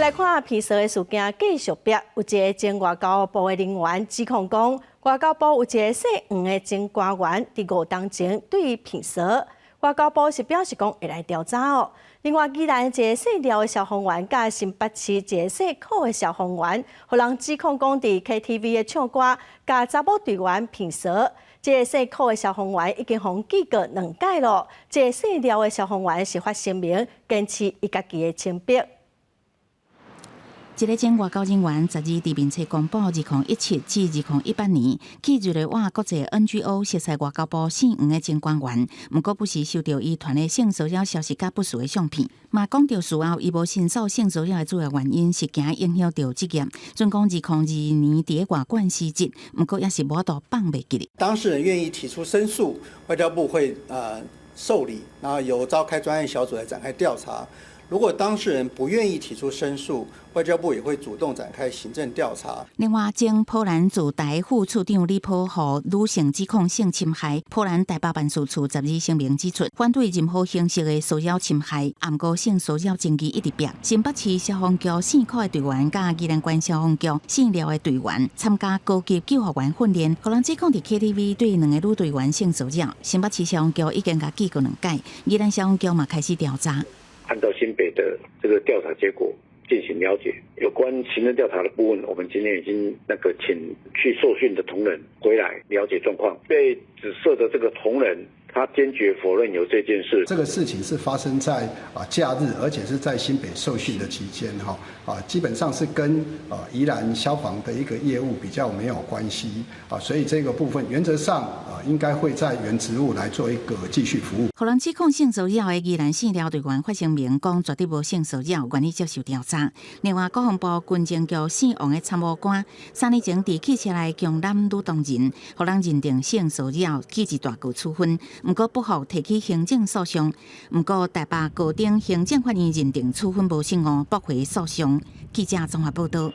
來看騙嫂的事件繼續逼，有一个前外交部的人員指控講，外交部有一个姓黃的前官員佇5冬前對伊騙嫂，外交部是表示講會來調查哦。另外，宜蘭一个姓廖的消防員，佮新北市一个姓柯的消防員，予人指控講佇 KTV 的唱歌，共查某隊員騙嫂。這个姓柯的消防員已經予記過兩擺囉，這个姓廖的消防員是發聲明，堅持伊家己的清白。一个前外交人員十二佇面冊公布，2017至2018年去日內瓦國際 NGO 熟似外交部姓黃的前官員，毋過不時收著伊傳的性騷擾消息佮不實的相片，嘛講著事後伊無申訴性騷擾的主要原因是驚影響著職業。準講2022年佇外管辭職，毋過也是無法度放袂記。當事人願意提出申訴，外交部會受理，然後由召開專案小組來展開調查。如果當事人不願意提出申訴，外交部也會主動展開行政調查。另外，前波蘭駐台副處長李波予女性指控性侵害，波蘭台北辦事處十二聲明指出，反對任何形式的騷擾侵害，毋過性騷擾爭議一直變。新北市消防局姓柯的隊員佮宜蘭縣消防局姓廖的隊員參加高級救護員訓練，予人指控佇 KTV 對兩个女隊員性騷擾。新北市消防局已經共記過兩擺，宜蘭消防局嘛開始調查。按照新北的這個調查結果進行了解，有關行政調查的部分，我們今天已經那個請去受訓的同仁回來了解狀況。被指涉的這個同仁，他堅決否認有這件事。這個事情是發生在假日，而且是在新北受訓的期間，哈啊，基本上是跟宜蘭消防的一個業務比較沒有關係啊，所以這個部分原則上啊，應該會在原職務來做一個繼續服務。予人指控性騷擾的宜蘭姓廖隊員發聲明講，絕對無性騷擾，願意接受調查。另外，國防部軍情局姓王的參謀官3年前佇汽車內強攬女同仁，予人認定性騷擾，記一大過處分，毋過不服提起行政訴訟。毋過台北高等行政法院認定處分無適當，駁回訴訟。記者綜合報道。